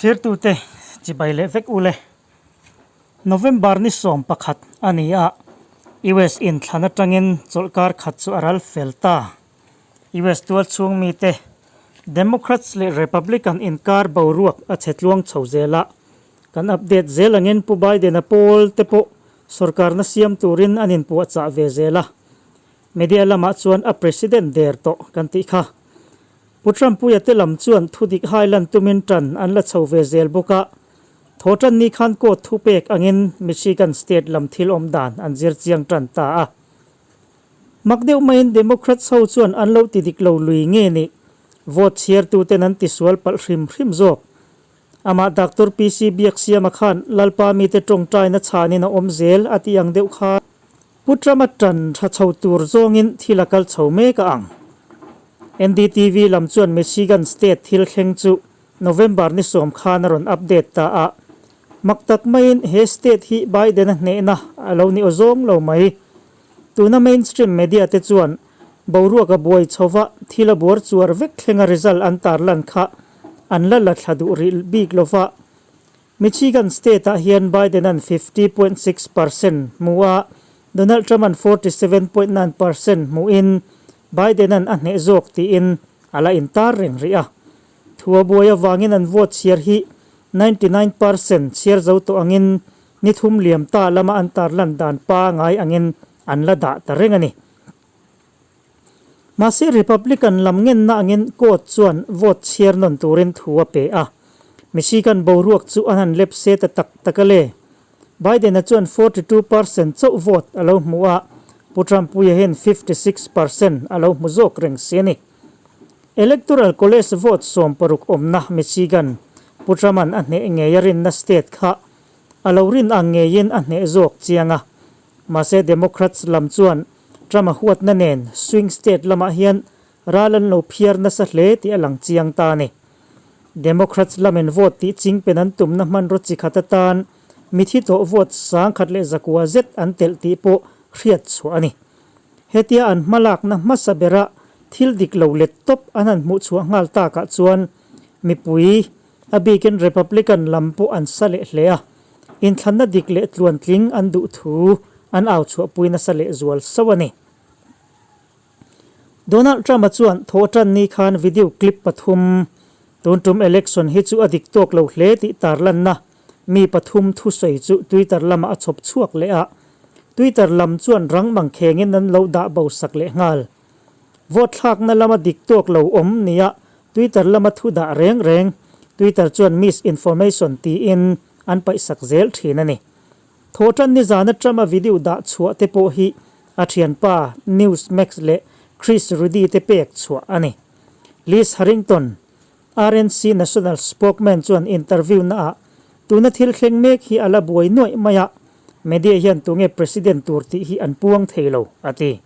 Thlirtute chibai leh vek ule. November ni 11 a ni a, US inthlan atangin chawlhkar khat chu a ral fel ta. US tualchhung mite Democrats leh Republican inkar boruak a chhe tluang chho zel a, kan update zel angin Pu Biden-a pawl te pawh sorkarna siam turin an inpuahchah ve zel a, media lamah chuan a president der tawh kan tih kha. Pu Trump-puia te lam chuan thudik hai lan tumin tan an la chho ve zel bawk a, thaw tan ni khan court thupek angin Michigan state lam thil awm dan an zir chiang tan ta a. Mak deuh maiin Democrats ho chuan an lo ti dik lo lui nge ni, vote chhiartuten an tisual palh hrim hrim zawk. Amah Doctor PC Biaksiama khan Lalpa mite tawngtaina chhanin a awm zel a tih ang deuh kha. Pu Trump-a tan tha chho tur zawngin thil a kal chho mek a ang. NDTV lam chuan Michigan state thil thleng chu November ni 10 khan a rawn update ta a. Mak tak maiin he state hi Biden-a hnehna a lo ni awzawng lo mai. Tuna mainstream media te chuan boruak a buai chhova thil a buar chuar vek thlenga result an tarlan kha an la la thla duh rih bik lova. Michigan state-ah hian Biden-a'n 50.6% hmu a, Donald Trump-a'n 47.9% hmuhin Biden-a'n a hneh zawk tiin a la intar reng rih a. Thu a buai avangin an vote chhiar hi 99% chhiar zo tawh angin ni thum liam ta lama an tarlan dan pangai angin an la dah ta reng a ni. Mahse Republican lam ngenna angin court chuan vote chhiar nawn turin thu a pe a. Michigan boruak chu an han lep se ta tak tak a le. Biden-a chuan 42% chauh vote a lo hmu a, Pu Trump-puia hian 56% a lo hmu zawk reng si a ni. Electoral College vote 16 awmna Michigan, Pu Trump-a'n a hneh ngei a rinna state kha a lo rin ang ngeiin a hneh zawk chiang a. Mahse Democrats lam chuan Trump-a huatna nen swing state lamah hian ral an lo phiar nasa hle tih a lang chiang ta a ni. Democrats lamin vote tih chingpen an tumna hmanraw chi khat atan mithi tawh vote 1100 zet an telh tih pawh hriat chhuah a ni. Hetia an hmalakna hmasa bera thil dik lo let tawp an han hmuh chhuah nghal takah chuan mipui, a bikin Republican lam pawh an sa leh hle a. Inthlanna dik leh tluantling an duh thu an au chhuahpui nasa leh zual sauh a ni. Donald Trump-a chuan thawhtan ni khan video clip pathum, tun tum election hi chu a dik tawk lo hle tih tarlanna mi pathum thusawi chu Twitter lamah a chhawp chhuak leh a, Twitter lam chuan rang mangkhengin an lo dah bo sak leh nghal. Vote thlakna lama dik tawk lo awm nia Twitter lama thu dah reng reng, Twitter chuan misinformation tiin an paihsak zel thin a ni. Thawhtan nizana Trump-a video dah chhuah te pawh hi a thianpa Newsmax leh Chris Ruddy te pek chhuah a ni. Liz Harrington, RNC National Spokesman chuan interview naah, Tuna thil thleng mek hi a la buai nuaih mai a, media hian tunge president tur tih hi an puang thei lo, a ti.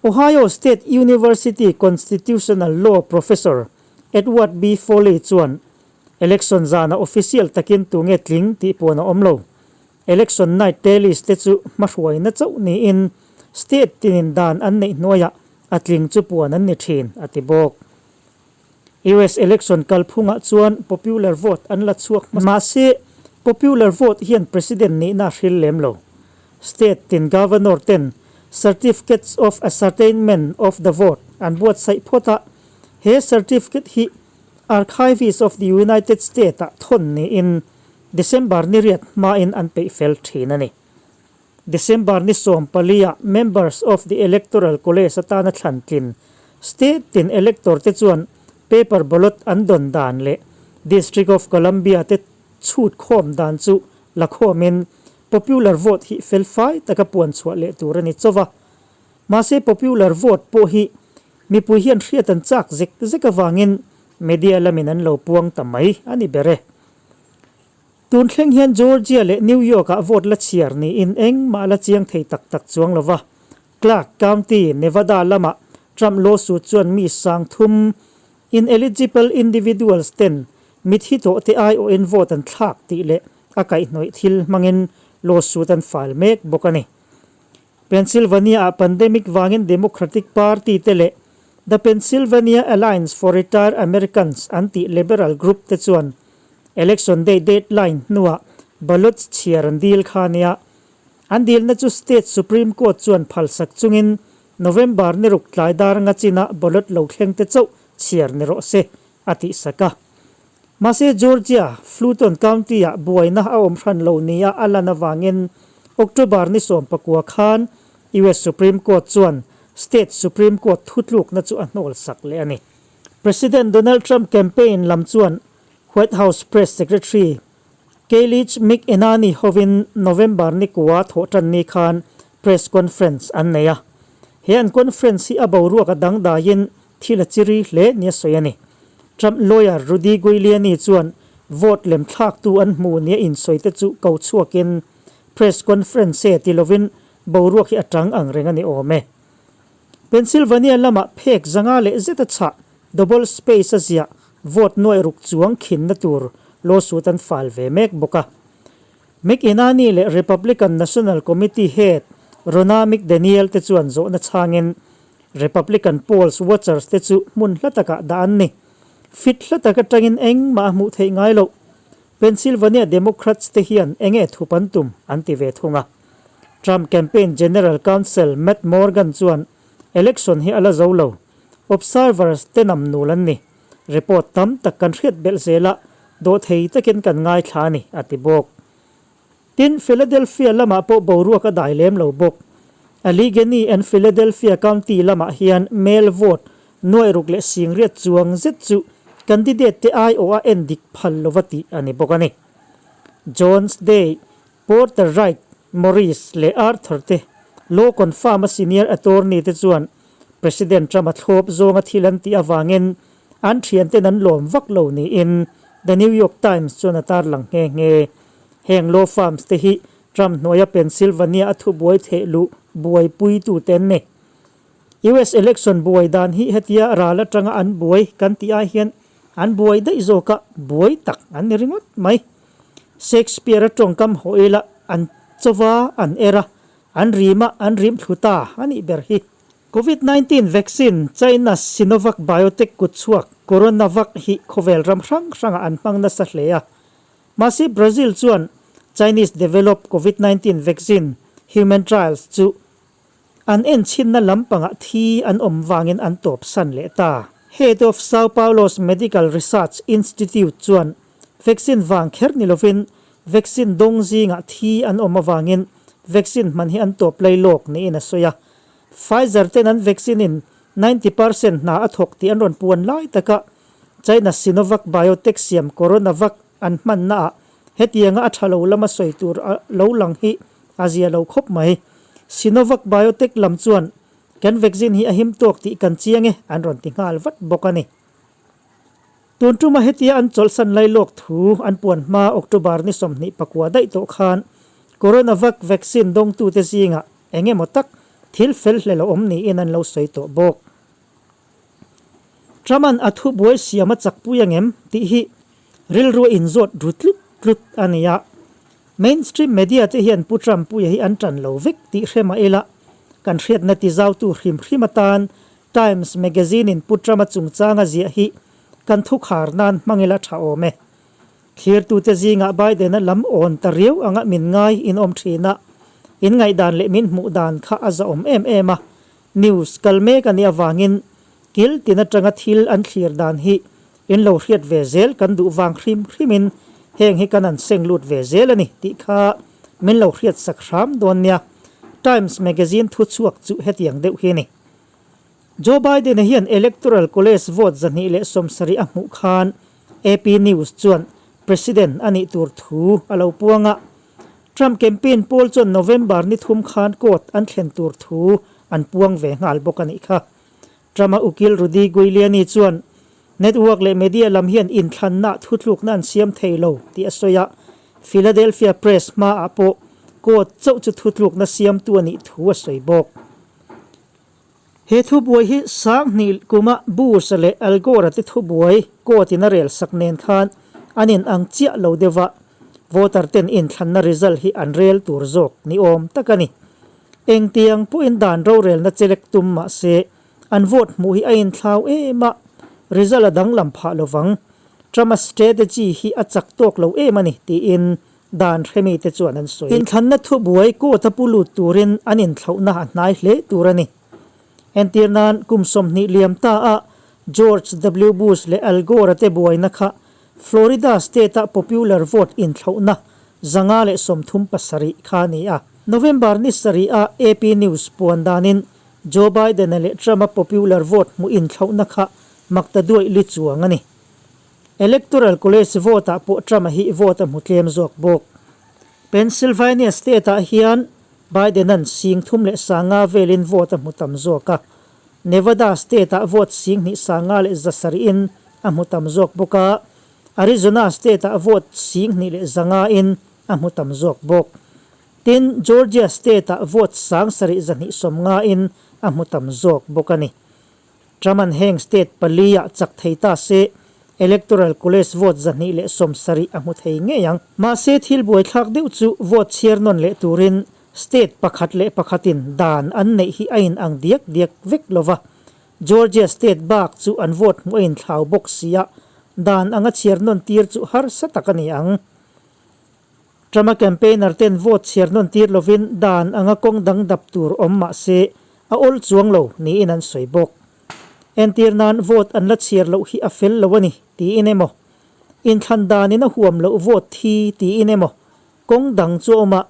Ohio State University Constitutional Law Professor Edward B. Foley chuan election zana official takin tunge tling tih puan a awm lo. Election night tallies te chu hmahruaina chauh niin state tinin dan an neih hnuaiah a tling chu puan an ni thin, a ti bawk. US election kalphungah chuan popular vote an la chhuak hmasa. Mahse, popular vote hian president nihna a hril lem lo. State tin governor ten Certificates of Ascertainment of the Vote an buatsaih phawt a, he certificate hi Archives of the United States ah thawn niin December ni riat hmain an peih fel thin a ni. December ni 14 ah Members of the Electoral College atana thlan tlin State tin elector te chuan paper ballot an dawn dan leh District of Columbia te chhut khawm dan chu la khawmin popular vote hi fel fai taka puan chhuah leh tur a ni chauh a. Mahse popular vote pawh hi mipui hian hriat an chak zek zek avangin media lamin an lo puang ta mai a ni ber e. Tun thleng hian Georgia leh New York-ah vote la chhiar niin engmah la chiang thei tak tak chuang lo va. Clark County, Nevada lamah Trump lawsuit chuan mi 3000 ineligible individuals ten mithi tawh te aiawhin vote an thlak tih leh a kaihhnawih thil hmangin lawsuit an file mek bawk a ni. Pennsylvania-ah pandemic vangin Democratic Party te leh The Pennsylvania Alliance for Retired Americans an tih liberal group te chuan. Election Day deadline hnuah ballots chhiar an dil kha nia. An dilna chu State Supreme Court chuan phalsak chungin November ni ruk tlai dar nga chinah ballot lo thleng te chauh chhiar ni rawh se a tihsak a. Mahse Georgia, Fulton County-ah buaina a awm hran lo nia a lan avangin October ni 19 khan US Supreme Court chuan State Supreme Court thutlukna chu a hnawlsak leh a ni. President Donald Trump campaign lam chuan White House Press Secretary Kayleigh McEnany hovin November ni kua thawh tan ni khan press conference an nei a. He an conference hi a boruak a dangdaiin thil a chiri hle nia sawi a ni. Trump lawyer Rudy Giuliani chuan vote lem thlaktu an hmu nia insawi te chu ko chhuakin press conference e ti lovin boruak hi a tang ang reng a ni awm e. Pennsylvania lamah phek zanga leh zeta chhah double space a ziah vote nuaih ruk chuang khinna tur lawsuit an file ve mek bawk a. McEnany leh Republican National Committee head Ronna McDaniel te chuan zawhna chhangin Republican polls watchers te chu hmun hla takah dah an ni. Fit hla tak atangin engmah a hmuh theih ngai loh. Pennsylvania Democrats te hian enge thup an tum an ti ve thung a. Trump campaign general counsel Matt Morgan chuan election hi a la zo lo. Observers te nam nul an ni. Report tam tak kan hriat belh zel a, dawhthei takin kan ngaithla a ni, a ti bawk. Tin, Philadelphia lamah pawh boruak a dai lem lo bawk. Allegheny and Philadelphia County lamah hian mail vote nuaih ruk leh singriat chuang zet chu candidate te aiawh a en dik phal lova tih a ni bawk a ni. Jones Day Porter Wright, Morris leh Arthur te law confirm a senior attorney te chuan President Trump a thlawp zawnga thil an tih avangin an thianten an lawm vak lo niin The New York Times chuan a tarlang nghe nghe. Heng law firms te hi Trump hnuaia Pennsylvania a thubuai theh luh buaipuitute an ni. US election buai dan hi hetia ral atanga an buai kan tih ai hian an buai daih zawk a, buai tak an ni ringawt mai. Shakespeare-a tawngkam haw ila an chawva an er a, an rim a, an rim thlu ta a nih ber hi. Covid 19 vaccine China Sinovac Biotech kutchhuak Coronavac hi khawvel ram hrang hrangah an hmang nasa hle a. Mahse Brazil chuan Chinese develop Covid 19 vaccine human trials chu An enchhinna lampangah thi an awm vangin an tawpsan leh ta. Head of Sao Paulo's Medical Research Institute chuan vaccine vang kher ni lovin vaccine dawng zingah thi an awm avangin vaccine hman hi an tawp lai lawk niin a sawi a. Pfizer ten an vaccine in 90% hna a thawk tih an rawn puan lai taka China Sinovac Biotech siam Coronavac an hmannaah hetianga a tha lo lama sawi tur a lo lang hi A zia lo khawp mai. Sinovac Biotech lam chuan kan vaccine hi a him tawk tih kan chiang e an rawn ti nghal vat bawk a ni. Tun tuma hetia an chawlhsan lai lawk thu an puan hma October ni 24 daih tawh khan Coronavac vaccine dawngtute zingah eng emaw tak thil fel hlel a awm niin an lo sawi tawh bawk. Trump-a'n a thubuai siam a chakpui angem tih hi rilru a inzawt ru tlut tlut a ni a. Mainstream media te hian Pu Trump puia hi an tan lo vek tih hre mah ila, kan hriatna tizautu hrim hrim atan Times Magazine-in Pu Trump-a chungchanga ziah hi kan thukhar nan hmang ila tha awm e. Thlirtute zingah Biden-a lam awn ta riau anga min ngai in awm thin a, in ngaihdan leh min hmuh dan kha a zahawm em em a. News kal mek a nih avangin kil tin atanga thil an thlir dan hi in lo hriat ve zel kan duh vang hrim hrimin heng hi kan han seng lut ve zel a ni tih kha min lo hriat sak hram dawn nia. Times Magazine thuchhuak chu hetiang deuh hi a ni. Joe Biden-a hian Electoral College vote 270 a hmuh khan AP News chuan President a nih tur thu a lo puang a. Trump campaign pawl chuan November ni thum khan court an thlen tur thu an puang ve nghal bawk a nih kha. Trump-a ukil Rudy Giuliani chuan network leh media lam hian inthlanna thutlukna an siam thei lo tih a sawi a, Philadelphia Press hmaah pawh court chauh chu thutlukna siamtu a nih thu a sawi bawk. He thubuai hi Sanghnih kuma Bush-a leh Al Gore-a te thubuai court in a rel sak nen khan an in ang chiah lo deuh a, voter ten inthlanna result hi an rel tur zawk ni awm tak a ni. Engtiang pawhin dan rorelna chelek tum mah se an vote hmuh hi a inthlau em a, result a danglam phah lovang. Trump-a strategy hi a chak tawk lo em a ni, tiin dan hremite chuan an sawi. Inthlanna thubuai court-a pu lut turin an inthlauhna a hnai hle tur a ni. Entir nan, kum 20 liam ta a George W. Bush leh Al Gore-a te buaina kha Florida state-a popular vote inthlauhna 537 kha a ni a. November ni sarih a AP News puan danin Joe Biden-a leh Trump-a popular vote hmuh inthlauhna kha makta duaih li chuang a ni. Electoral College vote-ah pawh Trump-a hi vote a hmu tlem zawk bawk. Pennsylvania state-ah hian Biden-a'n 30,000 velin vote a hmu tam zawk a, Nevada state-ah vote 21,107-in a hmu tam zawk bawk a, Arizona state-ah vote 2100-in a hmu tam zawk bawk. Tin, Georgia state-ah vote 7290-in a hmu tam zawk bawk a ni. Trump-a'n heng state pali-ah chak thei ta se, Electoral College vote 270 a hmu thei ngei ang. Mahse, thil buaithlak deuh chu vote chhiar nawn leh turin state pakhat leh pakhatin dan an neih hi a inang diak diak vek lo va. Georgia state bak chu an vote hmuh a inthlau bawk si a, dan anga chhiar nawn tir chu harsa tak a ni ang. Trump-a campaigner ten vote chhiar nawn tir lovin dan anga kawng dang dap tur awm mah se a awl chuang lo niin an sawi bawk. Entir nan vote an la chhiar loh hi a fel lo a ni tiin emaw, inthlan danin a huam loh vote thi tiin emaw kawng dang chu a awm a,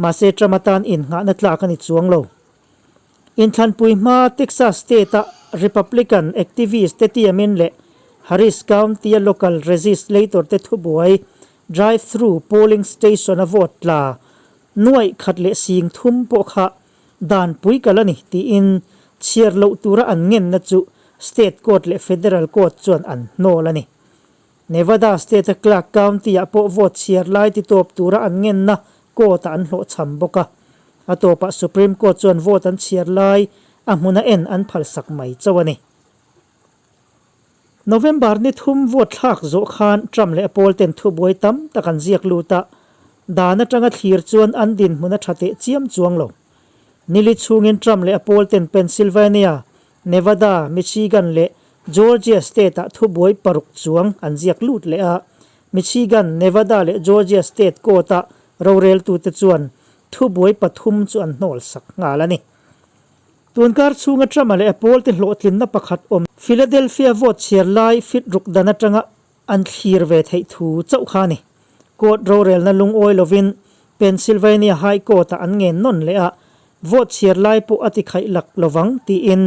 mahse Trump-a tan innghahna tlak a ni chuang lo. Inthlanpui hma Texas state-a Republican activist te tiamin leh Harris County-a local legislator te thubuai drive-through polling station-a vote tla nuaih khat leh sing thum pawh kha danpui kal a ni tiin chhiar loh tura an ngenna chu state court leh federal court chuan an hnawl a ni. Nevada state-a Clark County-ah pawh vote chhiar lai titawp tura an ngenna court-ah an hlawhchham bawk a. A tawpah Supreme Court chuan vote an chhiar lai a hmuna en an phalsak mai chauh a ni. November ni thum vote thlak zawh khan Trump leh a pawl ten thubuai tam tak an ziak lut a, dan atanga thlir chuan an dinhmun a tha teh chiam chuang lo. Nili chhungin Trump leh a pawl ten Pennsylvania, Nevada, Michigan leh Georgia state-ah thubuai paruk chuang an ziak lut leh a. Michigan, Nevada leh Georgia state court-a roreltute chuan thubuai pathum chu an hnawl sak nghal a ni. Tunkar chhunga Trump-a leh a pawlte hlawhtlinna pakhat awm Philadelphia vote chhiar lai fit ruk dan atanga an thlir ve theih thu chauh kha a ni. Court rorelna lungawi lovin Pennsylvania High Court-ah an ngen nawn leh a, vote chhiar lai pawh a ti khaih lak lovang tiin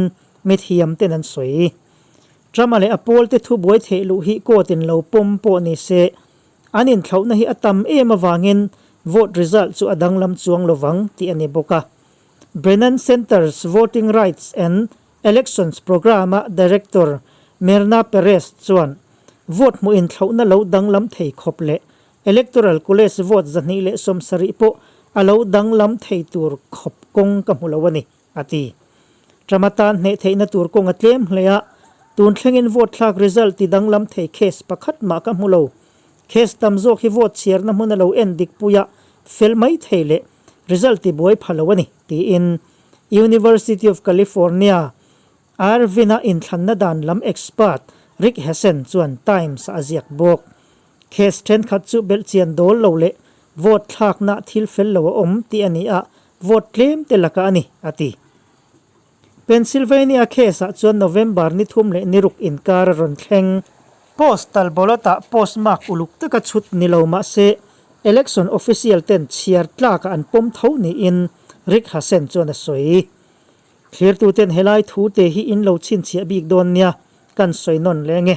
mithiam ten an sawi. Trump-a leh a pawlte thubuai theih luh hi court-in lo pawm pawh ni se, an inthlauhna hi a tam em avangin vote result chu a danglam chuang lovang tih a ni bawk a. Brennan Center's Voting Rights and Elections Programme-a Director Myrna Perez chuan vote hmuh inthlauhna lo danglam thei khawp leh Electoral College vote 270 pawh a lo danglam thei tur khawp kawng ka hmu lo a ni, a ti. Trump-a tan hneh theihna tur kawng a tlem hle a, tun thlengin vote thlak result ti danglam thei case pakhat mah ka hmu lo. Case tam zawk hi vote chhiarna hmun a lo en dik puia fel mai thei leh result ti buai pha lo a ni, tiin University of California, Irvine-a inthlanna dan lam expert Rick Hasen chuan Times-ah a ziak bawk. Case thenkhat chu belhchian dawl lo leh vote thlakna thil fel lo a awm tih a ni a, vote tlem te lakah a ni, a ti. Pennsylvania case-ah chuan November ni thum leh ni ruk inkar a rawn thleng. Postal ballot-ah postmark uluk taka chhut ni lo mah se, election official ten chhiar tlakah an pawm tho niin Rick Hasen chuan a sawi. Thlirtuten helai thu te hi in lo chhinchhiah bik dawn nia kan sawi nawn leh nge.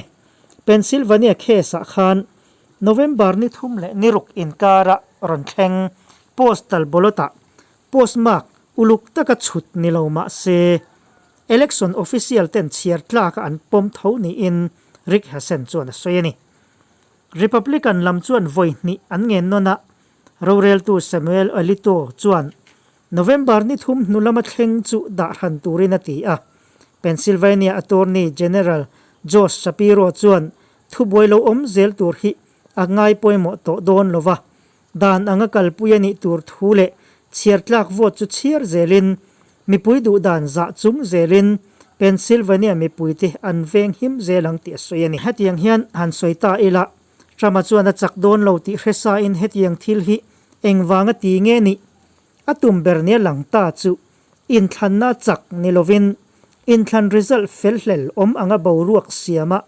Pennsylvania case-ah khan November ni thum leh ni ruk inkara rawn thleng postal ballot-ah Postmark uluk taka chhut ni lo mah se, election official ten chhiar tlaka an pawm tho niin Rick Hasen chuan a sawi a ni. Republican lam chuan vawi hnih an ngen nawn a, roreltu Samuel Alito chuan November ni thum hnu lama thleng chu dah hran turin a ti a. Pennsylvania Attorney General Josh Shapiro chuan thubuai lo awm zel tur hi a ngai pawimawh tawh dawn lo va, Dan anga kalpui a nih tur thu leh chhiar tlak vote chu chhiar zelin, mipui duh dan zah chung zelin Pennsylvania mipuite an veng him zel ang tih a sawi a ni. Hetiang hian han sawi ta ila, Trump-a chuan a chak dawn lo tih hre sain hetiang thil hi engvanga ti nge nih? A tum ber nia lang ta chu inthlanna chak ni lovin inthlan result felhlel awm anga boruak siama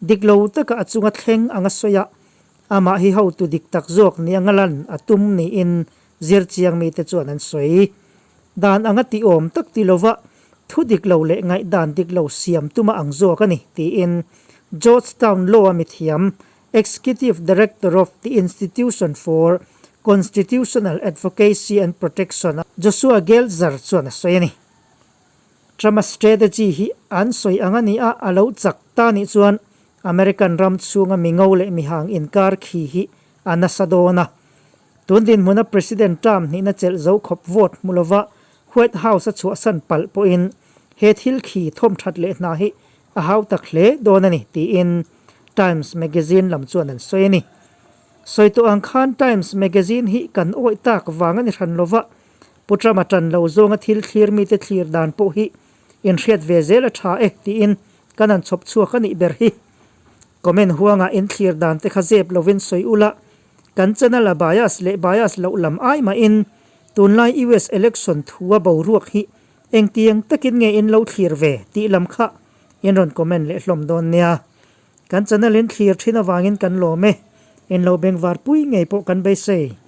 dik lo taka a chunga thleng anga sawi a, amah hi hotu dik tak zawk ni anga lan a tum niin zirchiang mite chuan an sawi. Dan anga tih awm tak ti lova thu dik lo leh ngaihdan dik lo siam tuma ang zawk a ni, tiin Georgetown Law-a mithiam Executive Director of the Institution for Constitutional Advocacy and Protection Joshua Geltzer chuan a sawi a ni. Trump-a strategy hi an sawi ang a ni a, a lo chak ta nih chuan American ram chhunga mi ngo leh mihang inkar khi hi a nasa dawn a. Tun dinhmuna President term hnihna chelh zo khawp vote hmu lova White House a chhuahsan palh pawhin he thil khi thawmthat leh hna hi A hau tak hle dawn a ni, tiin Times Magazine lam chuan an sawi a ni. Sawi tawh ang khan Times Magazine hi kan awih tak vang a ni hran lova, Pu Trump-a tan lo zawnga thil thlir mite thlir dan pawh hi inhriat ve zel a tha e, tiin kan han chhawp chhuak a nih ber hi. Comment huangah in thlir dan te kha zep lovin sawi ula, kan channel a bias leh bias loh lam ai mahin tunlai US election thua boruak hi Engtiang takin nge in lo thlir ve tih lam kha in rawn comment leh hlawm dawn nia. Kan channel in thlir thin avangin kan lawm e. In lo bengvar pui ngei pawh kan beisei.